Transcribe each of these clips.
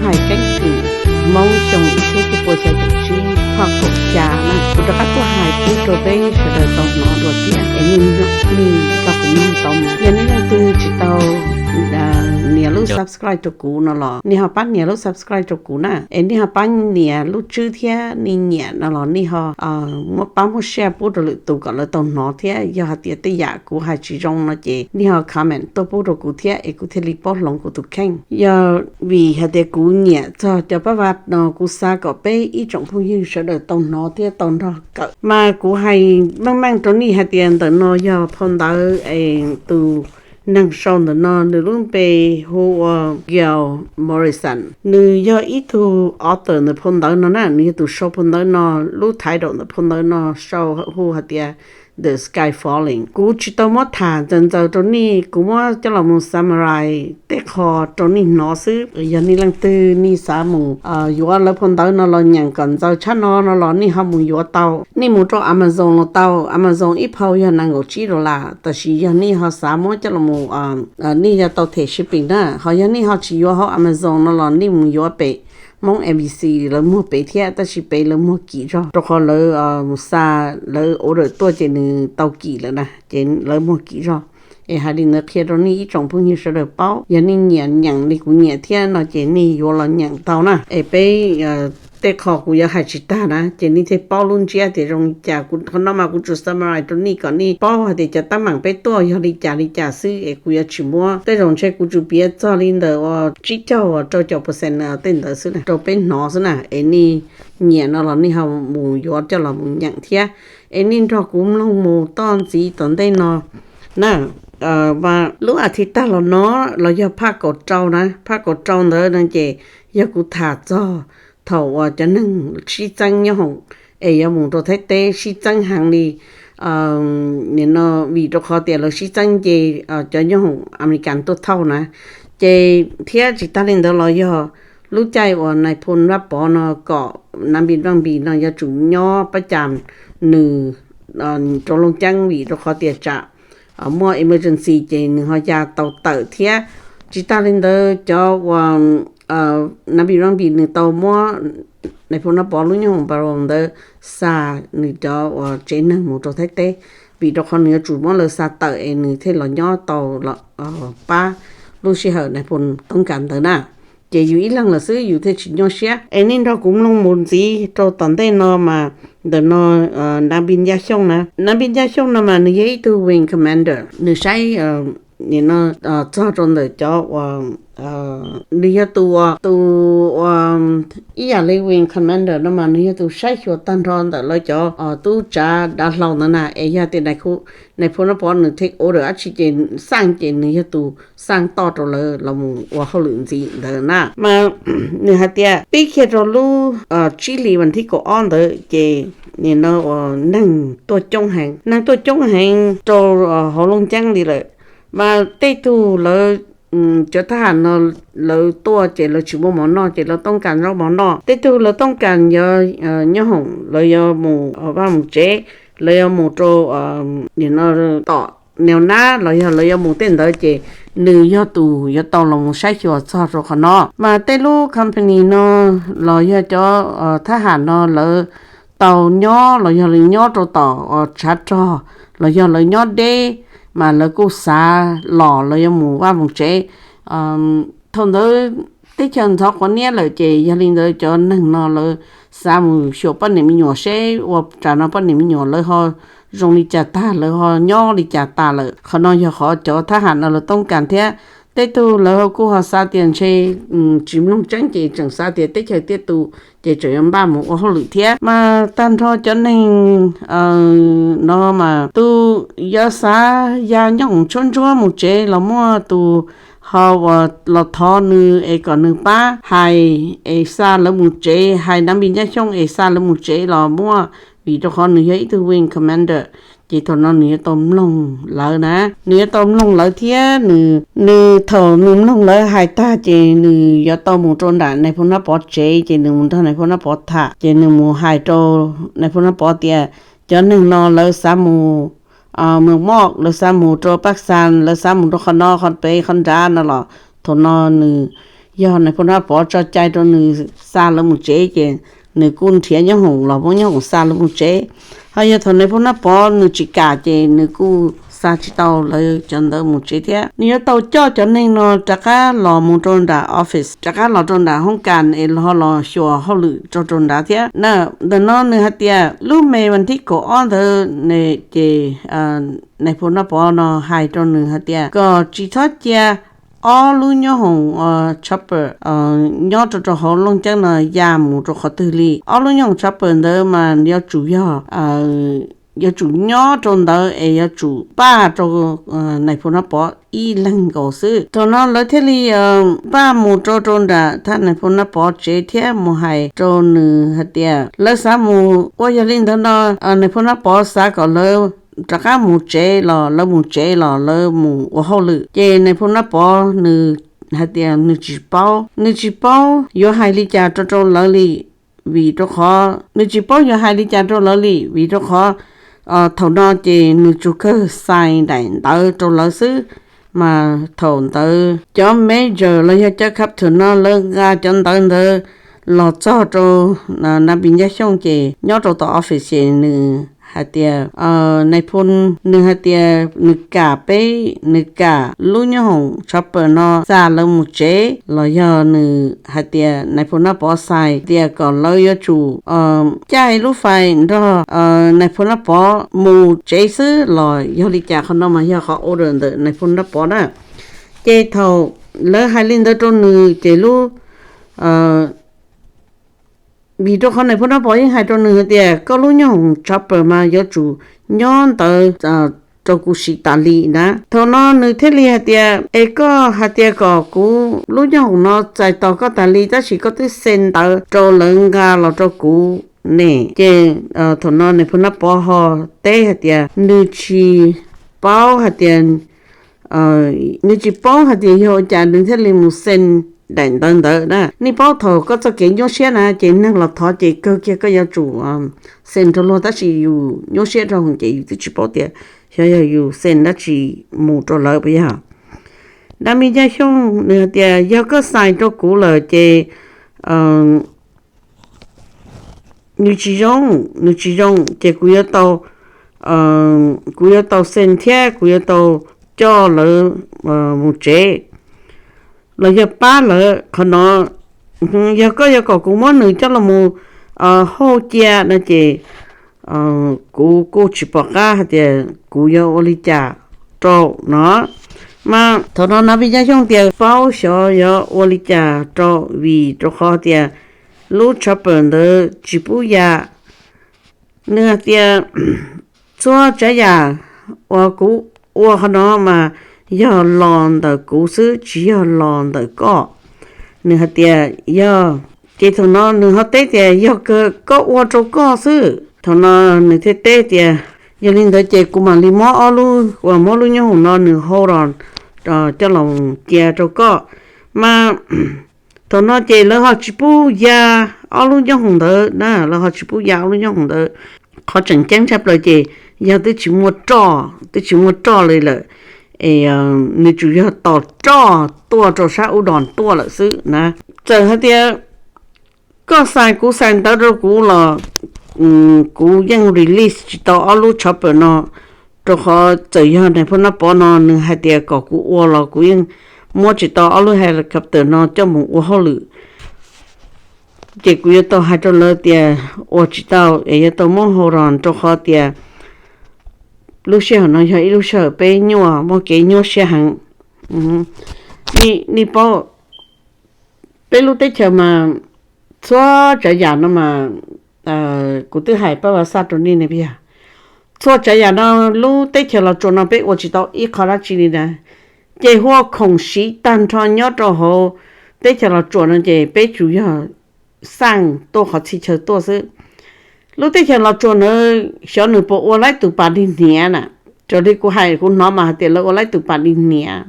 Hais keeb kwm Hmoob xyoo ib txhiab cuaj pua xya caum tsib, phoj kaum xya na, kuv rov qab tuaj hais pub rau peb sawv daws tau hnov dua thiab es nej nrog kuv mloog tau mus. Yog nej leej twg tsis tau nias lub subscribe rau kuv no los nej ho pab nias lub subscribe rau kuv na, es nej ho pab nias lub tswb thiab nej nyiam no los nej ho muab pab muab share pub rau lwm tus kom lawv tau hnov thiab. Yog hais tias tej yam kuv hais tsis zoo no ces nej ho comment tuaj pub rau kuv thiab es kuv thiaj li paub hloov kuv tus kheej. Yog vim hais tias kuv nyiam txog cov pab vaj no kuv xav kom peb ib tsoom phooj ywg sawv daws tau hnov thiab tau nrog kawm. Mas kuv hais meej meej rau nej hais tias ntawm no yog phau ntawv es tus neeg sau ntawm no nws lub npe hu ua Gail Morrison. Nws yog ib tug author ntawm phau ntawv no na, nws yog tus sau phau ntawv no, lub title ntawm phau ntawv no sau hu hais tias The Sky Falling. Kuv tsis tau muab tham ntxaws ntxaws rau nej, kuv muab coj los mus summarize tej qho rau nej hnov xwb. Yog nej leej twg nej xav mus yuav lawv phau ntawv no los nyeem kom ntxaws tshaj no no los nej ho mus yuav tau. Nej mus rau Amazon los tau, Amazon ib phau yog nees nkaum tsib dollar, tab sis yog nej ho xav muab coj los mus, nej yuav tau them shipping na. Ho yog nej ho tsis yuav hauv Amazon no los nej mus yuav pem Hmoob A B C, lawv muag pem thiab, tab sis pem lawv muag kim zog, rau qhov lawv xa, lawv order tuaj ces nws tau kim lawm na, ces lawv muag kim zog. Es hais li ntawd qhia rau nej ib tsoom phooj ywg sawv daws paub, yog nej nyiam nyeem li kuv nyiam thiab no ces nej yuav los nyeem tau na. Es peb tej qho kuv yuav hais tsis tag na ces nej thiaj paub lub ntsiab tias zoo li cas. Kuv qhov no mas kuv tsuas summarize rau nej kom nej paub hais tias cov teeb meem peb tuaj yog li cas li cas xwb, es kuv yuav tsis muab tej zaum ntshe kuv tsuas piav txog li ntawm uas tsib caug uas rau caum percent tej ntawd xwb na rau peb hnov xwb na. Es nej nyiam no los nej ho mus yuav coj los mus nyeem thiab. Es nej nrog kuv mloog mus toj ntxiv tom ntej no na. Lub as thiv tag los no los yog phaj kaum rau na, phaj kaum rau ntawd no ces yog kuv tham txog thaum uas cov neeg sib txeeb nyob hoom es yuav mus rau Thaib teb sib txeeb heev li. Nim no vim rau qhov tias lawv sib txeeb nce cov nyob hoom Amelikas tuaj thauj na. Ces thiab tsis tag li ntawd los yog lub caij uas nais phoo Vaj Pov no kom Nab Npis Vaj Npis no yuav tsum nyob Pab Cas, nws rau Looj Ceeb vim rau qhov tias tsam muaj emergency ces nws ho ya tau tawm thiab. Tsis tag li ntawd cov uas Nab Npis Vaj Npis nws tau muab nais phoo Vaj Pov lub nyob hoom Npaus Loos ntawd xa nws cov uas tsev neeg mus rau Thaib teb, vim rau qhov nws yuav tsum muab lawv xa tawm es nws thiaj los nyob tau pab lub sij hawm nais phoo Toob Kas ntawd na. Ces yus ib leeg lawm xwb yus thiaj tsis nyuaj siab. Es nej nrog kuv mloog mus ntxiv rau tom ntej no mas ntawm no Nab Npis Ncaj Xyooj na, Nab Npis Ncaj Xyooj no mas nws yog ib tug wing commander, nws saib nim no txog rau ntawm cov uas nws yog tus, tus uas ib yam li wing commander no mas nws yog tus saib xyuas tag nrho ntawm lawv cov tub tsav dav hlau ntawd na. Es yog tias nais phoo Vaj Pov nws take order dab tsi ces xaj ces nws yog tus xaj toj rau lawv los mus ua hauj lwm ntxiv ntawd na. Mas nws hais tias pib kiag rau lub tsib hlis vas thib kaum ob ntawd ces nim no uas neeg tuaj coob heev, neeg tuaj coob heev rau hauv Looj Ceeb li lawm. Mas tej tug lawv cov thab ham no lawv tuaj ces lawv tsis muaj mov noj ces lawv tooj kas zaub mov noj. Tej tug lawv tooj kas yuav nyob hoom, lawv yuav mus vaj mus tsev, lawv yuav mus rau nim no tom neo nab los yog lawv yuav mus tej ntawd ces nws yog tus yuav tau los mus saib xyuas txog rau qhov no. Mas tej lub company no los yog cov thab ham no lawv tau nyob los yog lawv nyob rau tom tshav rog los yog lawv nyob deb, mas lawv kuj xav los lawv yuav mus vaj mus tsev. Thaum ntawd teb chaws ntxhov quav niab lawm ces yog li ntawd cov neeg no lawv xav mus xyuas poj niam me nyuam seb ua tsam no poj niam me nyuam lawv ho zoo li cas tag, lawv ho nyob li cas tas lawm. Qhov no yog qhov cov thab ham no lawv tooj kas thiab. Tej tug lawv kuj ho xav tias ntshe tsis mloog tseeb ces tseem xav tias teb chaws tiaj tus ces tseem yuav npaj mus ua hauj lwm thiab. Mas tag nrho cov neeg no mas tus yuav xav ya nyob hoom tshuab ntsuab mus tsev los muaj, tus ho uas los thov nws es kom nws pab hais es xa lawv mus tsev, hais Nab Npis Ncaj Xyooj es xa lawv mus tsev los muaj, vim rau qhov nws yog ib tug wing commander. Ces thaum no nws yuav tau mloog lawv na, nws yuav tau mloog lawv thiab nws, nws thaum nws mloog lawv hais tag ces nws yuav tau mus rau nram nais phoo Vaj Pov tsev ces nws mus nrog nais phoo Vaj Pov tham ces nws mus hais rau nais phoo Vaj Pov tias cov neeg no lawv xav mus Mws Moj, lawv xav mus rau Paj Xas, lawv xav mus rau qhov no qhov pem qhov nrad no los thaum no nws Yog nais phoo Nab Pov tso cai rau nws xa lawv mus tsev ces nws kuj nrhiav nyoob hoom los muab nyoob hoom xa lawv mus tsev. Ho yog thaum nais phoo Nab Pov nws tsis kam ces nws kuj xa tsis tau lawv cov ntawd mus tsev thiab. Nws yuav tau coj cov neeg no rov qab los mus rau nram office, rov qab los rau nram hoob kas es ho los xyuas hauj lwm rau rau nrad thiab na. Ntawm no nws hais tias lub me vas thib kaum ob ntawd ces nais phoo Nab Pov no hais rau nws hais tias kom tsis txhob cia ob lub nyoob hoom chopper nyob rau rau hauv Looj Ceeb no ya mus rau qhov twg li. Ob lub nyoob hoom chopper ntawd mas yuav tsum yog yuav tsum nyob rau ntawd es yuav tsum npaj rau nais phoo Nab Pov ib leeg nkaus xwb. Thaum no lawv thiaj li npaj mus rau rau nram thaj nais phoo Nab Pov tsev thiab mus hais rau nws hais tias lawv xav mus ua, yog li ntawd no nais phoo Nab Pov xav kom lawv rov qab mus tsev los lawv mus tsev los lawv mus ua hauj lwm. Ces nais phoo Nab Pov nws hais tias nws tsis paub, nws tsis paub yuav hais li cas rau rau lawv li, vim rau qhov nws tsis paub yuav hais li cas rau lawv li, vim rau qhov thaum no ces nws tsuas kawg xais daim ntawv rau lawv xwb. Mas thaum ntawd cov major los yog cov captain no lawv nqa cov ntawv ntawd los txog rau Nab Pis Ncaj Xyooj ces nyob rau tom office ces nws hais tias nais phoo, nws hais tias nws kam peb, nws kam lub nyoob hoom chopper no xa lawv mus tsev los yog nws hais tias nais phoo Nab Pov xais tias kom lawv yuav tsum caij lub fais nrog nais phoo Nab Pov mus tsev xwb los yog li cas. Qhov no mas yog qhov order ntawm nais phoo Nab Pov na. Ces thaum lawv hais li ntawd rau nws ces lub vim rau qhov nais phoo Nab Pov yeej hais rau nws hais tias koj lub nyoob hoom chopper mas yuav tsum nyob ntawd rau kuv siv tas li na. Thaum no nws thiaj li hais tias es koj hais tias kom kuv lub nyoob hoom no txais tos koj tas li tab sis koj twb xee ntawv rau lawv nqa los rau kuv ne. Ces thaum no nais phoo Nab Pov ho teb hais tias nws tsis paub hais tias nws tsis paub hais tias yog ua cas nws thiaj li mus xee daim ntawv ntawd na. Nej paub thaum koj txoj kev nyuaj siab na ces neeg los thov ces kawg kiag koj yuav tsum xee rau luag tab sis yus nyuaj siab rau ces yus twb tsis paub tias xyov yog yus xee dab tsi mus rau lawv puas yog. Nab Pis Ncaj Xyooj nws hais tias yog koj xais rau kuv lawm ces nws tsis zoo, nws tsis zoo ces kuv yuav tau, kuv yuav tau xee thiab kuv yuav tau coj lawv mus tsev los yog pab lawv. Qhov no yog koj yuav kom kuv muab nws coj los mus hauj cia no ces kuv kuj tsis pom qab hais tias kuv yuav ua li cas rau no. Mas thaum no Nab Pis Ncaj Xyooj tias paub xyov yuav ua li cas rau vim rau qhov tias lub chopper ntawd tsis pub ya. Nws hais tias txhua tsav yam uas kuv ua qhov no mas yog los ntawm kuv xwb tsis yog los ntawm koj. Nws hais tias yog, ces thaum no nws ho teb tias yog kawg koj ua rau koj xwb. Thaum no nws thiaj teb tias yog li ntawd ces kuv mam li muab ob lub, kuv muab lub nyoob hoom no nws hau los coj los cia rau koj. Mas thaum no ces lawv ho tsis pub ya ob lub nyoob hoom ntawd na, lawv ho tsis pub ya ob lub nyoob hoom ntawd. Qhov tseem ceeb tshaj plaws ces yog twb tsis muaj roj, twb tsis muaj roj li lawm, es nws tsuas yog tos roj tuaj rau sab ub dos tuaj lawm xwb na. Txawm hais tias koj xais kuv xais ntawv rau kuv los kuv yeej release tsis tau ob lub chopper no, rau qhov txawm yog nais phoo Nab Pov no nws hais tias kom kuv ua los kuv yeej muab tsis tau ob lub helicopter no coj mus ua hauj lwm. Ces kuv yuav tau hais rau lawv tias ua tsis tau es yuav tau muab hau ros rau qhov tias lub sij hawm no yog ib lub sij hawm peb nyuaj, muaj kev nyuaj siab heev. Nej paub peb lub teb chaws mas txhua tsav yam no mas, kuv twb hais pab vas xaj rau nej ne, txhua tsav yam no lub teb chaws Los Tsuas no peb ua tsis tau ib qho dab tsi li na. Ces hu ua khoom siv tag nrho nyob rau hauv teb chaws Los Tsuas no ces peb tsuas yog xaj tuaj qhov txhia chaw tuaj xwb. Lub teb chaws Los Tsuas ntawd xyov nws puas ua laib tus pas dig hniav na. Raws li kuv hais kuv hnov mas hais tias lawv ua laib tus pas dig hniav.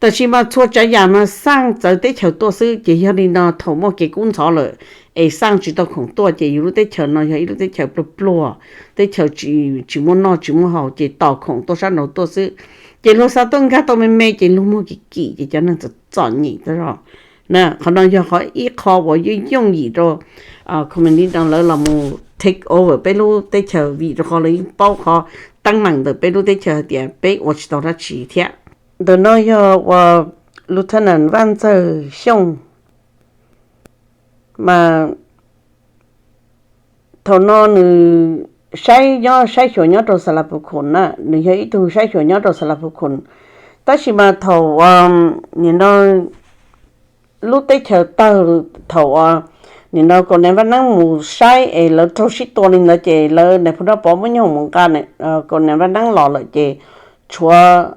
Tab sis mas txhua tsav yam mas xaj txawv teb chaws tuaj xwb ces yog li no thaum muaj kev kub ntxhov lawm es xaj tsis tau khoom tuaj ces yus lub teb chaws no yog ib lub teb chaws pluag pluag, teb chaws tsis muaj noj tsis muaj haus ces tos khoom tuaj sab nraud tuaj xwb. Ces luag xa tuaj nkag tau me me ces luag muag kim kim ces cov neeg txom nyem tas zog. Qhov no yog qhov ib qho uas yooj yooj yim rau communist no lawv los mus take over peb lub teb chaws, vim rau qhov lawv yeej paub qhov teeb meem ntawm peb lub teb chaws hais tias peb ua tsis tau dab tsi thiab. Ntawm no yog uas Lieutenant Vaj Ntxawg Xyooj, mas thaum no nws saib nyob, saib xyuas nyob rau Xas Las Pus Khum na, nws yog ib tug saib xyuas nyob rau Xas Las Pus Khum. Tab sis mas thaum nim no lub teb chaws tawg, thaum nim no Kaus Nees Vaj Neeb mus saib es lawv raug sib tua li ntawd ces lawv, Nais Phoo Raj Pov muab nyooj mus nqa Kaus Nees Vaj Neeb los lawm ces tshuav,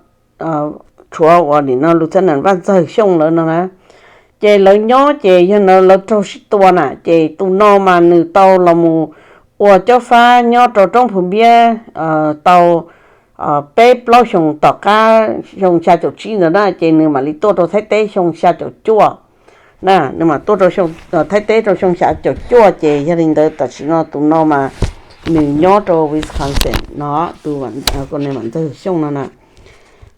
tshuav uas nim no Lieutenant Vaj Ntxawg Xyooj lawv no na. Ces lawv nyob ces yog no lawv raug sib tua na, ces tus no mas nws tau los mus ua cob fab nyob rau roob Phu Npiab tau peb plaub xyoos, tom qab xyoo xya caum tsib ntawd na ces nws mam li tuaj rau Thaib teb xyoo xya caum cuaj. Nws mam tuaj rau Thaib teb rau xyoo xya caum cuaj ces yog li ntawd tam sim no tus no mas nws nyob rau Wisconsin no, tus Kaus Nees Vaj Ntxawg Xyooj no na.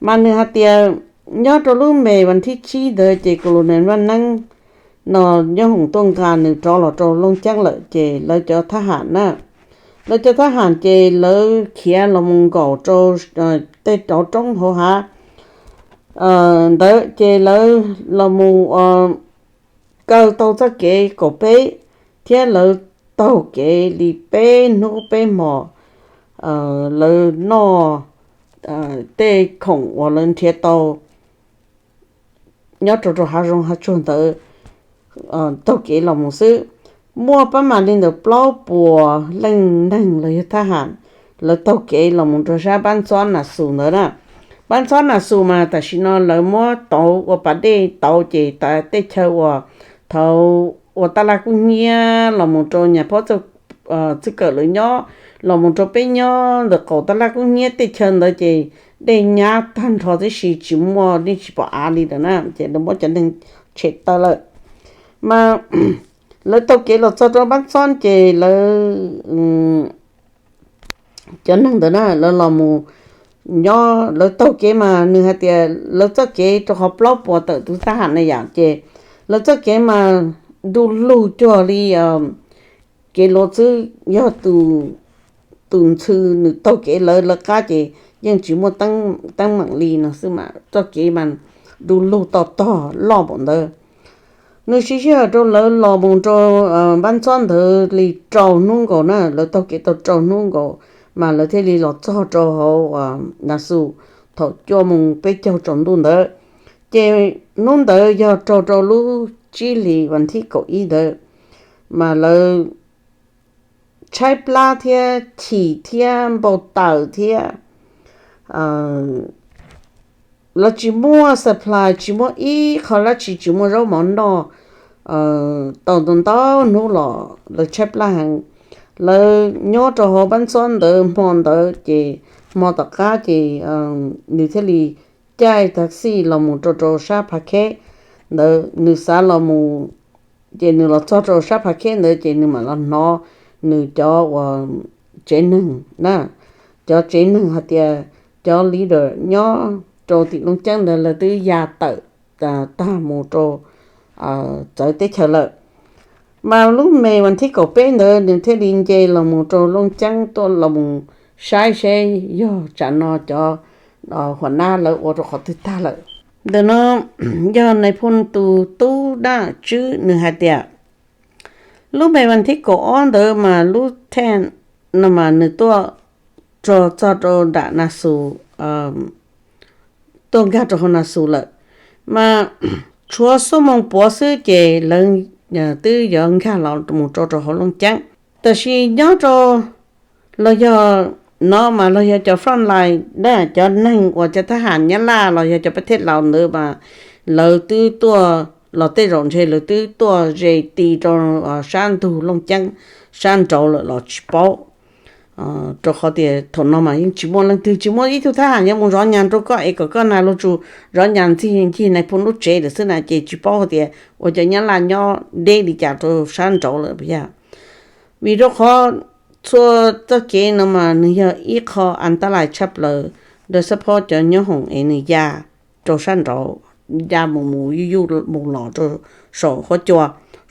Mas nws hais tias nyob rau lub me vas thib tsib ntawd ces Kaus Nees Vaj Neeb no nyooj hoom tuaj nqa nws rov los rau Looj Ceeb lawm ces lawv cov thab ham na, lawv cov thab ham ces lawv khiav los mus nkaum rau tej rov roob hauv hav ntawd ces lawv los mus kaw tau txoj kev kaum peb thiab lawv taug kev li peb hnub peb hmos, lawv noj tej khoom uas lawv nrhiav tau nyob rau rau hav zoov hav tsuag ntawd taug kev los mus xwb. Muaj pab mam li ntawm plaub puas leej neeg los yog thab ham, lawv taug kev los mus rau sab Npab Ntxob Nas Xus ntawd na. Npab Ntxob Nas Xus mas tam sim no lawv muab tauv ua pas dej tauv ces tej chaw uas thaud ua taj laj kub hnyiab los mus rau nyuam phab txwj kawm lawv nyob, los mus rau peb nyob ntawm qaum taj laj kub hnyiab tej chaw ntawd ces dej nyab tag nrho tib si tsis muaj dej tsis pom av li lawm na ces lawv muab cov neeg tshem tawm lawm. Mas lawv taug kev los txog rau Npab Ntxob ces lawv cov neeg ntawd na lawv los mus nyob, lawv taug kev mas nws hais tias lawv txoj kev rau qhov plaub puas tawm tus thab ham na yom ces lawv txoj kev mas du lug cuag li kev luav xwb, yog tus ntxhw nws taug kev lawv lawv qab ces yeej tsis muaj teeb meem li no xwb mas txoj kev mas du lug tog tog loj npaum ntawd. Nws siv sij hawm rau lawv los mus rau Npab Ntxob ntawd li rau hnub nkaus na, lawv taug kev tau rau hnub nkaus mas lawv thiaj li los txog rau hauv Nas Xus thaum cuaj moos peb caug tsaus ntuj ntawd. Ces hnub ntawd yog raug rau lub tsib hlis vas thib kaum ib ntawd, mas lawv tshaib plab thiab chim thiab npau taws thiab lawv tsis muaj supply, tsis muaj ib qho dab tsi, tsis muaj zaub mov noj tau ntau ntau hnub los lawv tshaib plab heev. Lawv nyob rau hauv Npab Ntxob ntawd hmo ntawd ces hmo tom qab ces nws thiaj li caij taxi los mus rau rau sab Phav Kheb ntawd, nws xav los mus, ces nws los txog rau sab Phav Kheb ntawd ces nws mam los hnov nws cov uas tsev neeg na, cov tsev neeg hais tias cov leader nyob rau tim Looj Ceeb ntawd lawv twb ya tawm tag mus rau txawv teb chaws lawm. Mas lub me vas thib kaum peb ntawd nws thiaj li nce los mus rau Looj Ceeb tuaj los mus saib seb yog tsam no cov huam nab lawv ua rau qhov twg tag lawm. Ntawm no yog nais phoo tus tub Daj Tswb nws hais tias lub me vas thib kaum ob ntawd mas lub tent no mas nws tuaj rau txog rau nram Nas Xus, tuaj nkag rau hauv Nas Xus lawm, mas tshuav xuab moos puav xwb ces lawv twb yuav nkag los mus rau rau hauv Looj Ceeb. Tab sis nyob rau los yog no mas los yog cov front line na, cov neeg uas cov thab ham Nyab Laj los yog cov pab thej laus ntawd mas lawv twb tuaj los tej zaum ntshe lawv twb tuaj ze ti rau sab ntug Looj Ceeb sab nraud lawm los tsis paub. Rau qhov tias thaum no mas yeej tsis muaj leej twg, tsis muaj ib tug thab ham yuav mus zov nyas rau koj es kom koj nag lug tsus zov nyas ntxig ncig nais phoo lub tsev lawm xwb na, ces tsis paub hais tias ua cov Nyab Laj nyob deb li cas rau sab nraud lawm puas yog. Vim rau qhov txhua txoj kev no mas nws yog ib qho antab lais tshaj plaws rau xab phob cov nyob hoom es nws ya rau sab nraud ya mus mus yuj yuj mus los rau saum huab cua,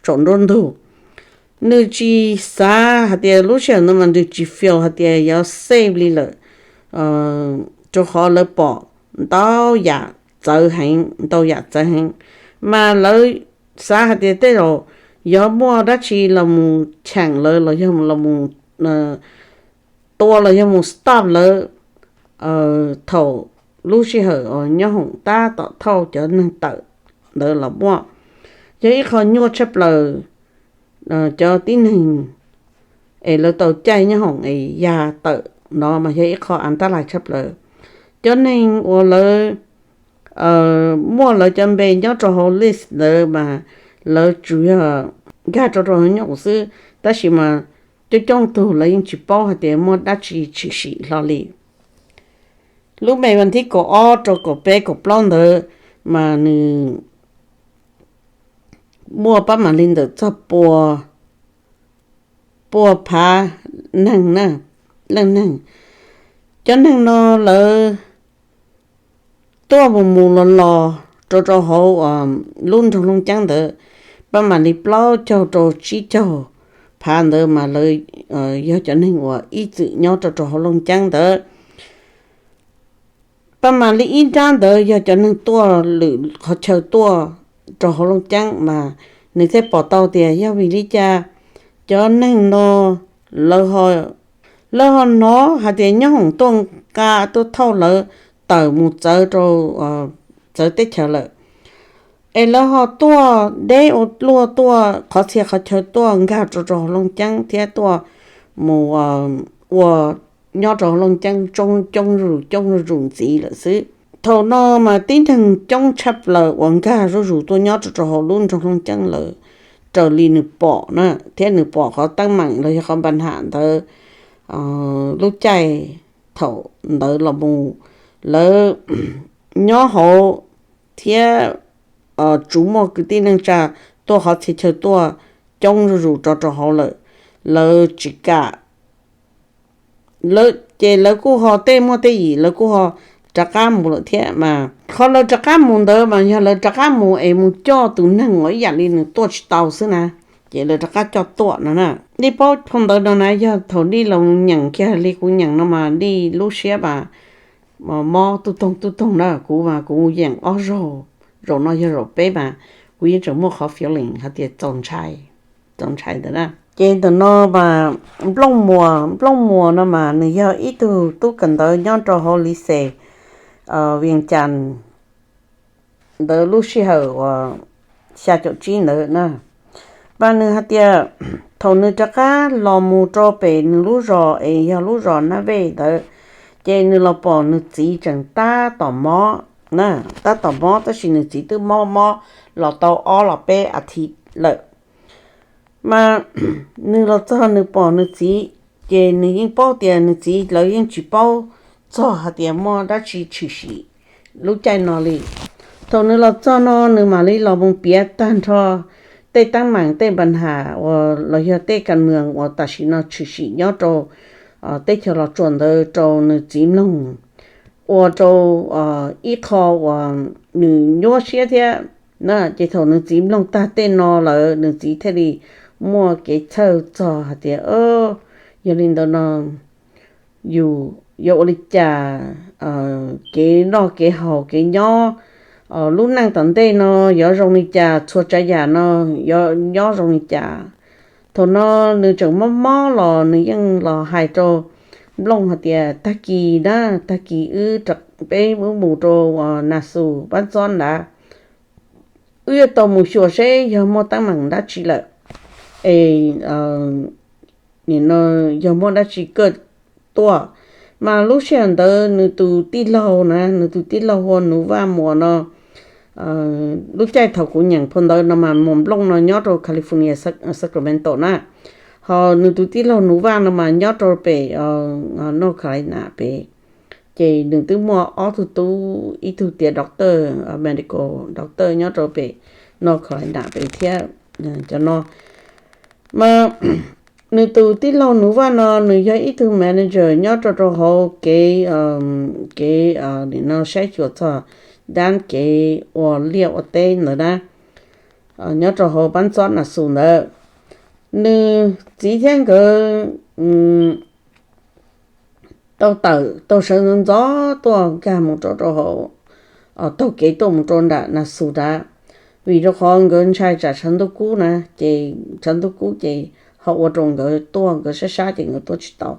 saum nruab ntug. Nws tsis xav hais tias lub sij hawm no mas nws tsis feel hais tias yuav safe li lawm, rau qhov lawv pom ntau yam txawv heev, ntau yam txawv heev, mas lawv xav hais tias tej zaum yuav muaj dab tsi los mus cheem lawv los yog los mus tua los yog mus stop lawv thaum lub sij hawm nyob hoom tab tom thauj cov neeg tawm ntawd los muaj. Yog ib qho nyuaj tshaj plaws, cov tib neeg es lawv tau caij nyob hoom es ya tawm no mas yog ib qho antab lais tshaj plaws. Cov neeg uas lawv muaj lawv cov npe nyob rau hauv list ntawd mas lawv tsuas yog nkag rau rau hauv nyob hoom xwb, tab sis mas coob coob tug lawv yeej tsis paub hais tias muaj dab tsi tshwm sim hlo li. Lub me vas thib kaum ob rau kaum peb kaum plaub ntawd mas nws muaj pab mam li ntawm txog pua phav neeg, leej neeg. Cov neeg no lawv tuaj mus mus los los rau rau hauv lub nroog Looj Ceeb ntawd, pab mam li plaub caug rau tsib caug phav ntawd mas lawv yog cov neeg uas ib txwm nyob rau rau hauv Looj Ceeb ntawd. Pab mam li ib nrab ntawd yog cov neeg tuaj lwm qhov chaw tuaj rau hauv Looj Ceeb mas nws thiaj pom tau tias yog vim li cas cov neeg no lawv ho hnov hais tias nyob hoom tuaj nqa tuaj thauj lawv tawm mus txawv rau txawv teb chaws lawm, es lawv ho tuaj deb ua luaj tuaj qhov txhia qhov chaw tuaj nkag rau rau hauv Looj Ceeb thiab tuaj mus ua nyob rau hauv Looj Ceeb coob coob zuj zus coob zuj zus ntxiv lawm xwb. Thaum no mas tib neeg coob tshaj plaws uas nkag zuj zus tuaj nyob rau rau hauv lub nroog Looj Ceeb lawm raws li nws pom na, thiab nws pom qhov teeb meem los yog qhov npa nham ntawd lub caij thaum ntawd los mus, lawv nyob hauv thiab tsuas muaj kwv tij neej tsa tuaj qhov txhia chaw tuaj coob zuj zus rau rau hauv lawm, lawv tsis kam. Ces lawv kuj ho tej muaj tej yim lawv kuj ho rov qab mus lawm thiab mas qhov lawv rov qab mus ntawd mas yog lawv rov qab mus es mus coj tus neeg uas ib yam li nws tuaj tsis tau xwb na, ces lawv rov qab coj tuaj no na. Nej paub phau ntawv no na yog thaum Dij los nyeem kiag li kuv nyeem no mas Dij lub siab mas mob tub toog tub toog na, kuv mas kuv yeem ob zaug, zaum no yog zaum peb mas kuv yeej tseem muaj qhov feeling hais tias txaus ntshai, txaus ntshai ntawd na. Ces ntawm no mas Nplooj Muas, Nplooj Muas no mas nws yog ib tug tub kawm ntawv nyob rau hauv Liv Xes Vias Cas ntawd lub sij hawm uas xya caum tsib ntawd na. Mas nws hais tias thaum nws rov qab los mus rau pem nws lub zos es yog lub zos Nab Vej ntawd, ces nws los pom nws txiv tseem tab tom mob, tab tom mob tab sis nws txiv twb mob mob los tau ob los peb as thiv lawm. Mas nws los txog nws pom nws txiv, ces nws yeej paub tias nws txiv lawv yeej tsis paub txog hais tias muaj dab tsi tshwm sim lub caij no li. Thaum nws los txog no nws mam li los mus piav tag nrho tej teeb meem tej npa nham uas los yog tej kas mws uas tam sim no tshwm sim nyob rau teb chaws Los Tsuas ntawd rau nws txiv mloog, ua rau ib qho uas nws nyuaj siab thiab. Ces thaum nws txiv mloog tag tej no lawm nws txiv thiaj li muaj kev txhawj txog hais tias, yog li ntawd no yus yuav ua li cas, kev noj kev haus kev nyob, lub neej tom ntej no yuav zoo li cas, txhua tsav yam no yuav nyob zoo li cas. Thaum no nws tseem mob mob los nws yeej los hais rau Nplooj hais tias tag kis na, tag kis wb, peb wb mus rau Nas Xus Pab Ntxob ntawd, wb yuav tau mus xyuas seb yog muaj teeb meem dab tsi lawm es nim no yog muaj dab tsi kaj tuaj. Mas lub sij hawm ntawd nws tus tij laug na, nws tus tij laug hu ua Nuv Vaj Muas no, lub caij thaum kuv nyeem phau ntawv no mas Muas Nplooj no nyob rau California, Sacramento na, ho nws tus tij laug Nuv Vaj no mas nyob rau pem North Carolina pem. Ces nws twb muaj ob tug tub, ib tug tiav doctor, medical doctor nyob rau pem North Carolina pem thiab. Cov no mas nws tus tij laug Nuv Vaj no nws yog ib tug manager nyob rau rau hauv kev, kev nim no saib xyuas txog dab kev ua liaj ua teb ntawd na, nyob rau hauv pab ntxob Nas Xus ntawd. Nws txiv thiab nkawd tau tawm tau sawv ntxov ntxov tuaj nkag mus rau rau hauv, taug kev tuaj mus rau nram Nas Xus nrad, vim rau qhov nkawd ntshai tsam tshav ntuj kub na, ces tshav ntuj kub ces ho ua rau nkawd tuaj nkawd sab sab ces nkawd tuaj tsis tau.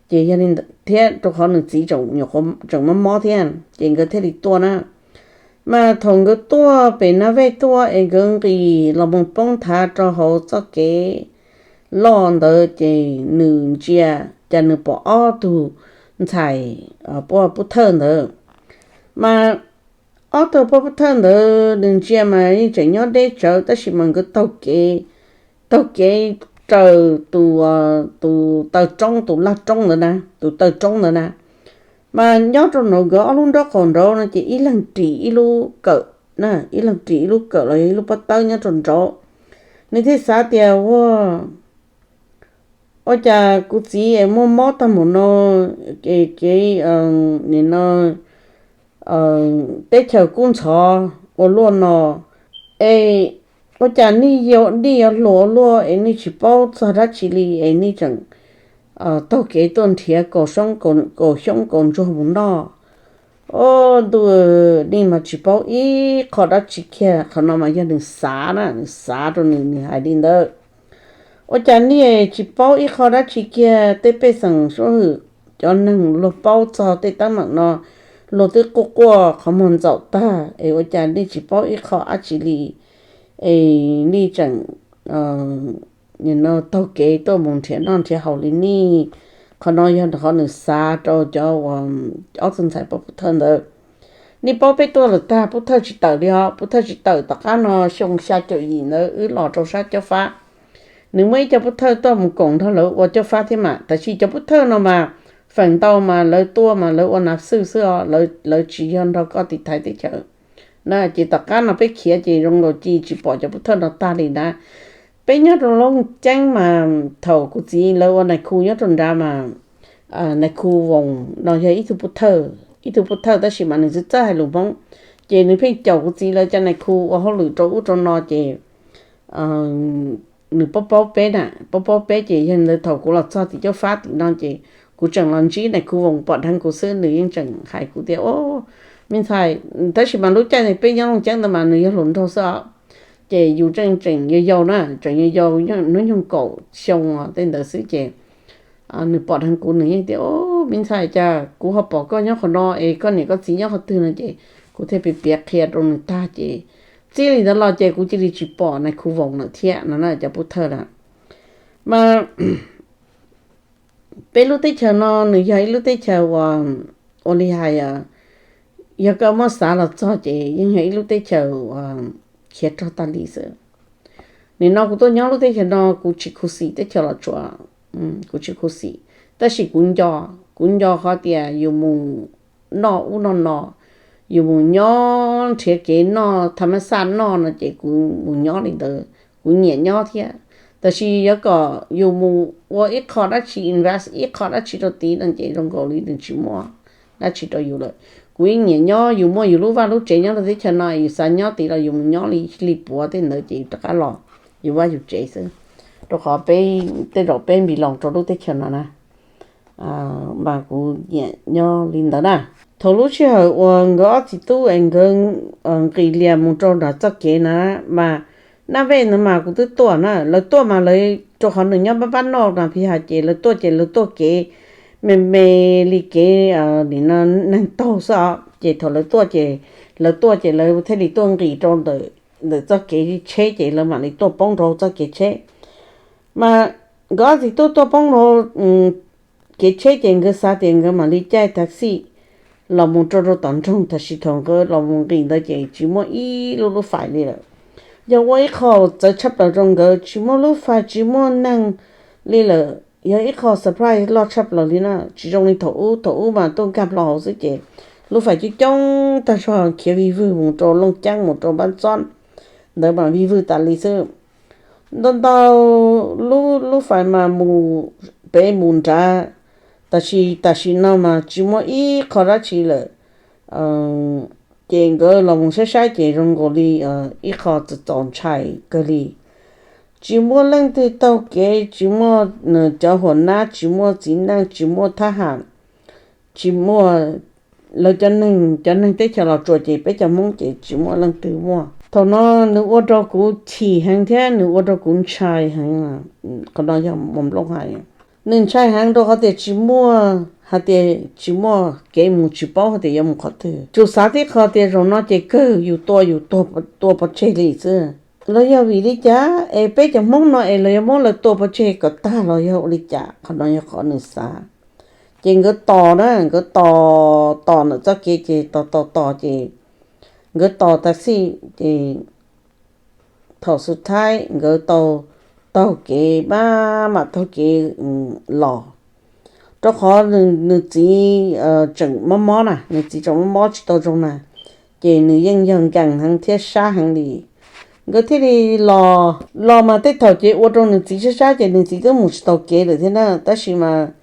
Ces yog li thiab rau qhov nws txiv tseem mob mob thiab ces nkawd thiaj li tuaj na. Mas thaum nkawd tuaj pem Naj Vej tuaj es nkawd nqis los mus poob nthav rau hauv txoj kev loj ntawd ces nws ntsia, cas nws pom ob tug ntxhais pub thawj ntawd. Mas ob tug pub thawj ntawd nws ntsia mas yeej tseem nyob deb tsawv tab sis mas nkawd taug kev, taug kev raws tus taw roob, tus laj roob ntawd na, tus taw roob ntawd na. Mas nyob rau nraud nkawd ob lub nraub qaum nraud no ces ib leeg ris ib lub kawm, ib leeg ris ib lub kawm los yog ib lub pob tawb nyob rau nraud. Nws thiaj xav tias ua, ua cas kuv txiv es muaj mob tag mus no, kev nim no teb chaws kub ntxhov ua luaj no, es ua cas nej yuav hluas ua luaj es nej tsis paub txog dab tsi li es nej tseem taug kev tuaj nrhiav kaum xyoob kaum ntsuag mus noj. Ob ntu, nej mas tsis paub ib qho dab tsi kiag. Qhov no mas yog nws xav na, nws xav rau nws, nws hais li ntawd. Ua cas nej tsis paub ib qho dab tsi kiag, tej pej xeem suab hwm, cov neeg luag paub txog tej teeb meem no, luag twb quaj quaj qhov muag ntxaum tag es ua cas nej tsis paub ib qho dab tsi li, es nej tseem taug kev tuaj mus nrhiav noj nrhiav haus li nej. Qhov no yog qhov nws xav rau cov ob tug ntxhais pub thawj ntawd. Nej paub peb tuaj lawm tag, pub thawj tsis tawm li os, pub thawj tsis tawm. Tom qab no xyoo xya caum yim ntawd wb los rau sab Cob Fab, nws muaj ib co pub thawj tuaj mus koom nrog lawv ua Cob Fab thiab mas, tab sis cov pub thawj no mas feem ntau mas lawv tuaj mas lawv ua nav xwj xwb os, lawv tsis yog nrog koj tiv thaiv teb chaws na. Ces tom qab no peb khiav ces zoo nkaus cia tsis pom cov pub thawj no tag li na. Peb nyob rau Looj Ceeb mas thaum kuv txiv lawv ua nais khu nyob rau nrad mas, nais khu Voos no yog ib tug pub thawj, ib tug pub thawj tab sis mas nws txawj txawj hais lus Hmoob, ces nws pheej caum kuv txiv lawv cov nais khu ua hauj lwm rau ub rau no ces nws paub paub peb na, paub paub peb ces yog li ntawd thaum kuv los txog tim Cob Fab tim no ces kuv tseem los ntsib nais khu Voos pom dheev kuv xwb nws yeej tseem hais kuv tias, o, me ntxhais, tab sis mas lub caij peb nyob Looj Ceeb ntawd mas nws yog hluas nraug xwb os. Ces yus tseem tseem yau yau na, tseem yau yau, hnub nyoog kaum xyoo tej ntawd xwb ces nws pom dheev kuv nws yeej tias, o, me ntxhais, cas kuv ho pom koj nyob qhov no es koj niam koj txiv nyob qhov twg no ces kuv thiaj piav piav qhia rau nws tag ces txij li ntawd los ces kuv cia li tsis pom nais khu Voos lawm thiab no na cov pub thawj lawm. Mas peb lub teb chaws no nws yog ib lub teb chaws uas, ua li hais, yog koj muab xav los txog ces yeej yog ib lub teb chaws khiav rog tag li xwb. Nim no kuv tuaj nyob lub teb chaws no kuv tsis khuv xim teb chaws Los Tsuas, kuv tsis khuv xim, tab sis kuv nco, kuv nco qhov tias yus mus noj ub noj no, yus mus nyob nrhiav kev noj tham ma xaj noj no ces kuv mus nyob li ntawd, kuv nyiam nyob thiab. Tab sis yuav kom yus mus ua ib qho dab tsi, invest ib qho dab tsi rau tid no ces zoo nkaus li nws tsis muaj dab tsi rau yus lawm. Kuv yeej nyiam nyob, yus muaj yus lub vaj lub tsev nyob rau teb chaws no, yus xav nyob tid los yus mus nyob li, li puav tej ntawd ces yus rov qab los yus vaj yus tsev xwb, rau qhov peb, tej zaum peb npis loos rau lub teb chaws no na. Mas kuv nyiam nyob li ntawd na. Thaum lub sij hawm uas nkawd ob txiv tub es nkawd nqis lias mus rau nram txoj kev na, mas Naj Vej ntawd mas kuv twb tuaj na, lawv tuaj mas lawv, rau qhov nws nyob pab pab noj mas phi hais ces lawv tuaj ces lawv tuaj kev me me li kev nim no neeg taug xwb os. Ces thaum lawv tuaj ces, lawv tuaj ces lawv thiaj li tuaj nqis rau ntawm txoj kev tsheb ces lawv mam li tuaj poob rau txoj kev tsheb. Mas nkawd ob txiv tub tuaj poob rau kev tsheb ces nkawd xav tias nkawd mam li caij taxi los mus rau rau tom nroog, tab sis thaum nkawd los mus nqis ntawd ces tsis muaj ib lub lub fais li lawm. Yog ua ib qho txawv tshaj plaws rau nkawd, tsis muaj lub fais tsis muaj neeg li lawm, yog ib qho surprise loj tshaj plaws li na. Tsis zoo li thaum ub, thaum ub mas tuaj nkag hlo hauv xwb ces lub fais coob coob tag zog khiav vij vwg mus rau Looj Ceeb mus rau Npab Txob ntawd mas vij vwg tas li xwb. Ntau ntau lub, lub fais mas mus pem mus nrad, tab sis tam sim no mas tsis muaj ib qho dab tsi lawm. Ces nkawd los mus saib saib ces zoo nkaus li ib qho txaus ntshai kawg li. Tsis muaj leej twg taug kev, tsis muaj cov huam nab, tsis muaj txiv neej, tsis muaj thab ham, tsis muaj lawv cov neeg, cov neeg teb chaws Los Tsuas ces peb cov Hmoob ces tsis muaj leej twg muaj. Thaum no nws ua rau kuv chim heev thiab nws ua rau kuv ntshai heev. Qhov no yog Muas Nplooj hais, nws ntshai heev rau qhov tias tsis muaj, hais tias tsis muaj kev mus, tsis paub hais tias yuav mus qhov twg, tsuas xav tib qho tias zaum no ces kawg yus tua yus tua pov tseg li xwb. Los yog vim li cas es peb cov Hmoob no es los yuav muab lawv tua pov tseg kom tag los yog ua li cas? Qhov no yog qhov nws xav. Ces nkawd tos na, nkawd tos, tos ntawm txoj kev ces tos tos tos ces nkawd tos taxi ces thaum xub thawj nkawd tau taug kev, mam mam taug kev los, rau qhov nws txiv tseem mob mob na, nws txiv tseem mob mob tsis tau zoo na, ces nws yeej yog nkees heev thiab sab heev li. Nkawd thiaj li los, los mas tej thaum ces ua rau nws txiv sab sab ces nws txiv twb mus tsis taus kev lawm thiab na, tab sis mas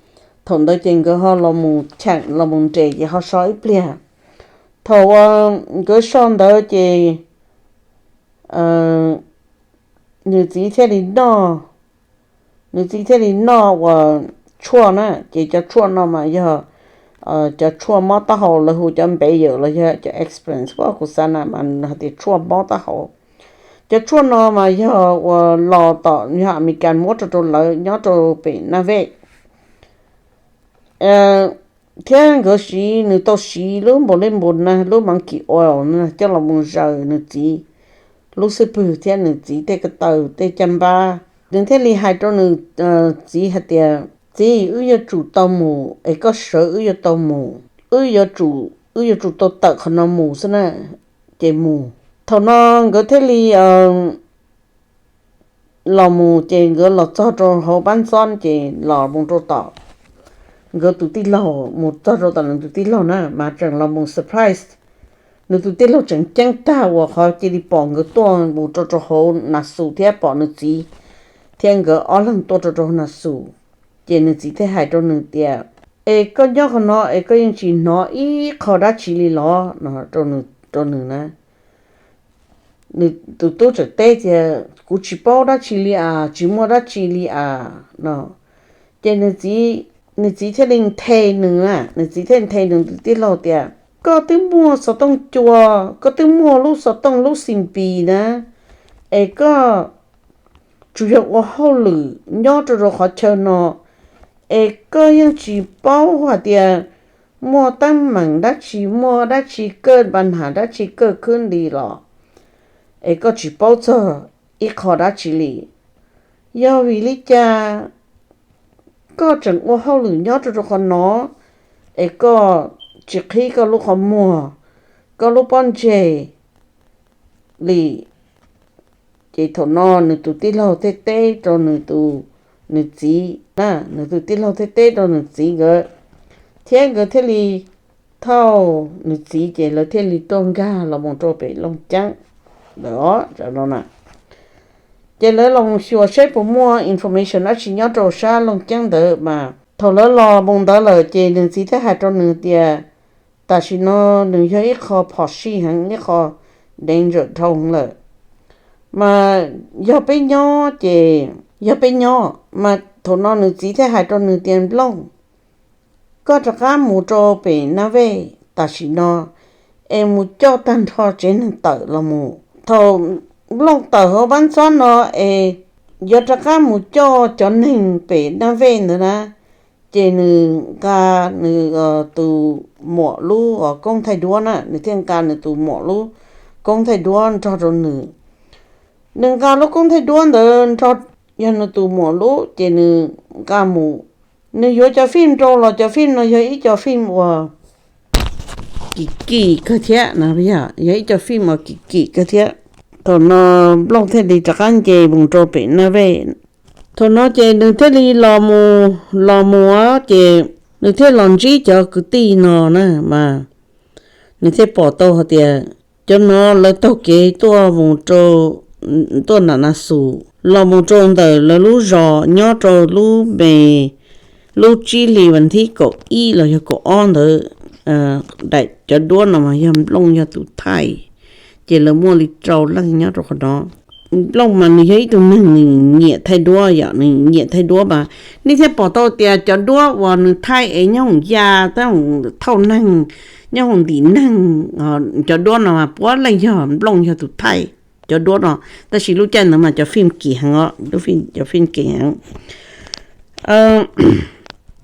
thaum ntawd ces nkawd ho los mus cheem los mus nres ces ho so ib pliag. Thaum uas nkawd so ntawd ces nws txiv thiaj li noj, nws txiv thiaj li noj uas tshuaj na, ces cov tshuaj no mas yog cov tshuaj mob taub hau, lawv hu cov npe yawm los yog cov aspirin, kuv xav na mas hais tias tshuaj mob taub hau. Cov tshuaj no mas yog uas los tom, yog Amelikas muab rau rau lawv nyob rau pem Naj Vej. Thiab nkawd siv, nws tau siv lub npaum li npaum na, lub monkey oil na coj los mus zaws nws txiv lub xub pwg thiab nws txiv tej ko taw tej caj npab. Nws thiaj li hais rau nws txiv hais tias, Txiv, wb yuav tsum tau mus es koj sawv wb yuav tau mus, wb yuav tsum, wb yuav tsum tau tawm qhov no mus xwb na. Ces mus. Thaum no nkawd thiaj li los mus ces nkawd los txog rau hauv pab ntxob ces los mus rau tom, nkawd tus tij laug mus txog rau tom nws tus tij laug na mas tseem los mus surprise. Nws tus tij laug tseem ceeb tag uas qhov cia li pom nkawd tuaj mus rau rau hauv nas xus thiab pom nws txiv thiab nkawd ob leeg tuaj rau rau hauv nas xus. Ces nws txiv thiaj hais rau nws tias, Es koj nyob qhov no es koj yeej tsis hnov ib qho dab tsi li los? No rau nws na. Nws tus tub tseem teb tias, Kuv tsis paub dab tsi li as, tsis muaj dab tsi li as, no. Ces nws txiv, nws txiv thiaj li nthe nws na, nws txiv thiaj nthe nws tus tij laug tias, Koj twb muaj xov tooj cua, koj twb muaj lub xov tooj lub xim pis na, es koj tsuas yog ua hauj lwm nyob rau rau qhov chaw no, es koj yeej tsis paub hais tias muaj teeb meem dab tsi, muaj dab tsi kaj pa nham dab tsi kaj khwb nti los, es koj tsis paub txog ib qho dab tsi li. Yog vim li cas koj tseem ua hauj lwm nyob rau rau qhov no, es koj tsis qhib koj lub qhov muag, koj lub pob ntseg li? Ces thaum no nws tus tij laug thiaj teb rau nws tus, nws txiv na, nws tus tij laug thiaj teb rau nws txiv nkawd, thiab nkawd thiaj li thauj nws txiv ces lawv thiaj li tuaj nkag los mus rau pem Looj Ceeb ntawd os. Ces lawv los mus xyuas saib puas muaj information dab tsi nyob rau sab Looj Ceeb ntawd mas thaum lawv los mus ntawd lawm ces nws txiv thiaj hais rau nws tias, Tam sim no nws yog ib qho phom sij heev, ib qho danger dhau heev lawm. Mas yog peb nyob ces, yog peb nyob, mas thaum no nws txiv thiaj hais rau nws tias, Nplooj, koj rov qab mus rau pem Naj Vej tam sim no es mus coj tag nrho tsev neeg tawm los mus. Thaum Nplooj tawm hauv pab ntxob no es yuav rov qab mus coj cov neeg pem Naj Vej ntawd na, ces nws nqa nws tus muam lub koob thaij duab na, nws thiaj nqa nws tus muam lub koob thaij duab nrog rau nws. Nws nqa lub koob thaij duab ntawd nrog, yog nws tus muam lub ces nws nqa mus. Nws yuav cov fij rau los cov fij no yog ib co fij uas kim kim kawg thiab no, yog ib co fij uas kim kim kawg thiab. Thaum no Nplooj thiaj li rov qab nce mus rau pem Naj Vej. Thaum no ces nws thiaj li los mus, los mus ces nws thiaj los ntsib cov kwv tij no na mas nws thiaj pom tau hais tias cov no lawv taug kev tuaj mus rau, tuaj nram Nas Xus los mus rau ntawm lawv lub zos nyob rau lub me, lub tsib hlis vas thib kaum ib los yog kaum ob ntawd, daim cov duab no mas yog Nplooj yog tus thaij, ces lawv muaj li rau leej nyob rau qhov no. Nplooj mas nws yog ib tug neeg nws nyiam thaij duab, yog nws nyiam thaij duab mas nej thiaj pom tau tias cov duab uas nws thaij es nyob hoom ya, thauj neeg, nyob hoom ntim neeg, cov duab no mas puav leej yog Nplooj yog tus thaij cov duab no. Tab sis lub caij ntawd mas cov fim kim heev os, cov fim kim heev.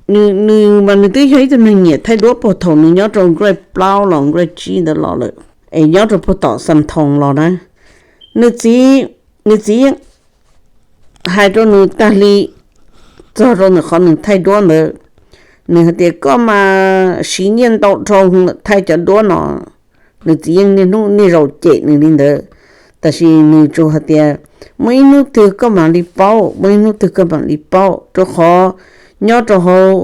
Nws mas nws twb yog ib tug neeg nyiam thaij duab puag thaum nws nyob rau grade plaub los grade tsib ntawd los lawm, es nyob rau puag tom Xam Thoos los na. Nws txiv, nws txiv hais rau nws tag li txog rau ntawm qhov nws thaij duab ntawd, nws hais tias koj mas siv nyiaj ntau dhau lawm thaij cov duab no. Nws txiv yeej niaj hnub niaj zaus cem nws li ntawd, tab sis nws tsuas hais tias muaj ib hnub twg koj mam li paub, muaj ib hnub twg koj mam li paub, rau qhov nyob rau hauv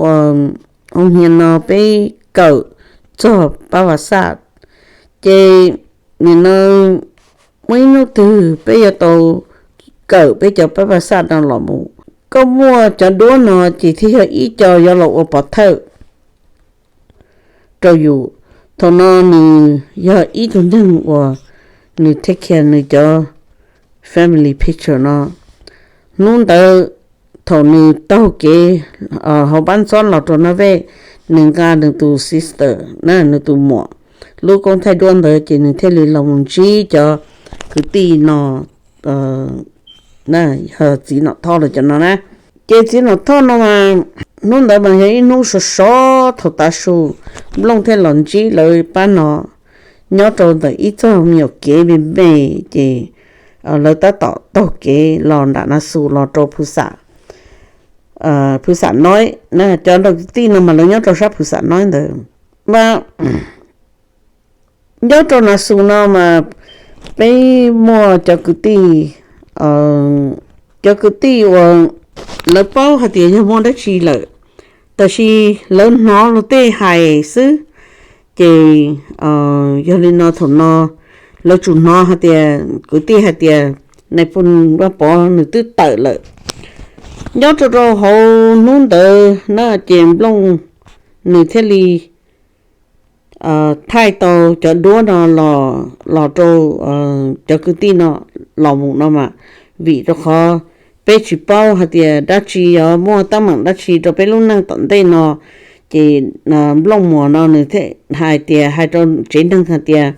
hoo hia no peb kawm txog pab vas xaj, ces nim no muaj ib hnub twg peb yuav tau kawm peb cov pab vas xaj no los mus. Koj muaj cov duab no ces thiaj yog ib co yuav los ua pov thawj rau yus. Thaum no nws yog ib tug neeg uas nws take care nws cov family picture no. Hnub ntawd thaum nws taug kev hauv pab ntxob los rau Naj Vej, nws nqa nws tus sister na, nws tus muam lub koob thaij duab ntawd, ces nws thiaj li los mus ntsib cov kwv tij no, yog txiv Nom Thoj los cov no na. Ces txiv Nom Thoj no mas hnub ntawd mas yog ib hnub sov sov thaum tav su, Nplooj thiaj los ntsib lawv pab no nyob rau ntawm ib txoj me nyuam kev me me, ces lawv tab tom taug kev los nram Nav Xus los rau Phwv Xam Noib na. Cov kwv tij no mas lawv nyob rau sab Phwv Xam Noib ntawd mas nyob rau Nav Xus no mas peb muaj cov kwv tij, cov kwv tij uas lawv paub hais tias yog muaj dab tsi lawm, tab sis lawv hnov luag tej hais xwb. Ces yog li no thaum no lawv tsuas hnov hais tias kwv tij hais tias nais phoo Vaj Pov nws twb tawm lawm. Nyob rau rau hauv hnub ntawd na ces Nplooj nws thiaj li thaij tau cov duab no los rau cov kwv tij no los mus no mas, vim rau qhov peb tsis paub hais tias dab tsi yuav muaj teeb meem dab tsi rau peb lub neej tom ntej no. Ces Nplooj Muas no nws thiaj hais tias, hais rau tsev neeg hais tias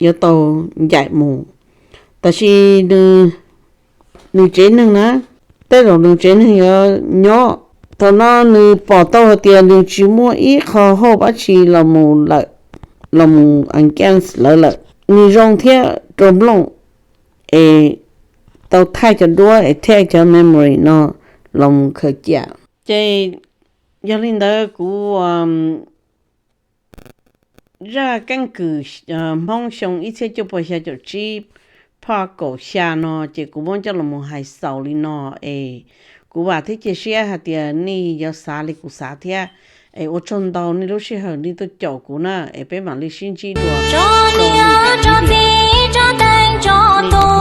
yuav tau ncaim mus, tab sis nws tsev neeg na, tej zaum nws tsev neeg yuav nyob. Thaum no nws pom tau hais tias nws tsis muaj ib qho hauj dab tsi los mus lawm, los mus against lawv lawm. Nws zoo thiab rau Nplooj es tau thaij cov duab es thaij cov memory no los mus khaws cia. Ces yog li ntawd kuv zaj keeb kwm Hmoob xyoo ib txhiab cuaj puas xya caum tsib, part kaum xya no ces kuv muab coj los mus hais xaus li no es kuv vam thiab cia siab hais tias nej yuav xav li kuv xav thiab. Es ua tsaug ntau nej lub sij hawm nej tuaj caum kuv na, es peb mam li sib ntsib dua rau txij rau teeb rau tus